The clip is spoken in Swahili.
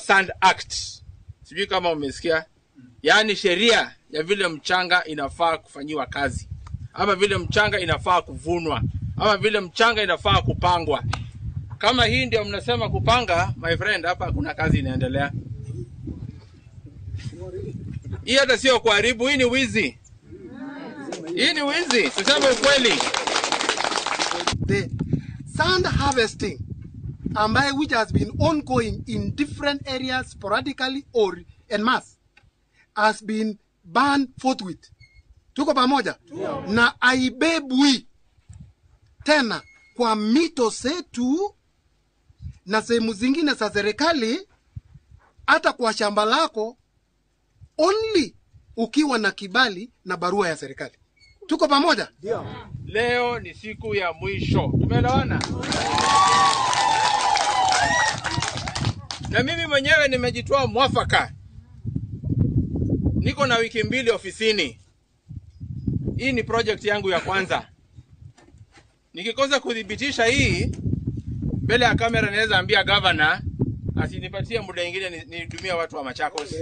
Sand Act. Sijui kama umesikia. Yaani sheria ya vile mchanga inafaa kufanyiwa kazi, ama vile mchanga inafaa kuvunwa, ama vile mchanga inafaa kupangwa. Kama hii ndio mnasema kupanga, my friend, hapa kuna kazi inaendelea. Hii hata sio kuharibu, hii ni wizi. Hii ni wizi, tuseme ukweli. The sand harvesting ambaye which has been ongoing in different areas sporadically or en masse has been banned forthwith. Tuko pamoja? Na aibebwi tena kwa mito zetu na sehemu zingine za serikali, hata kwa shamba lako, only ukiwa na kibali na barua ya serikali. Tuko pamoja? Leo ni siku ya mwisho. Tumeelewana? Na mimi mwenyewe nimejitoa mwafaka. Niko na wiki 2 ofisini. Hii ni project yangu ya kwanza. Nikikosa kudhibitisha hii mbele ya kamera, naweza ambia governor asinipatie muda mwingine nihudumie watu wa Machakos.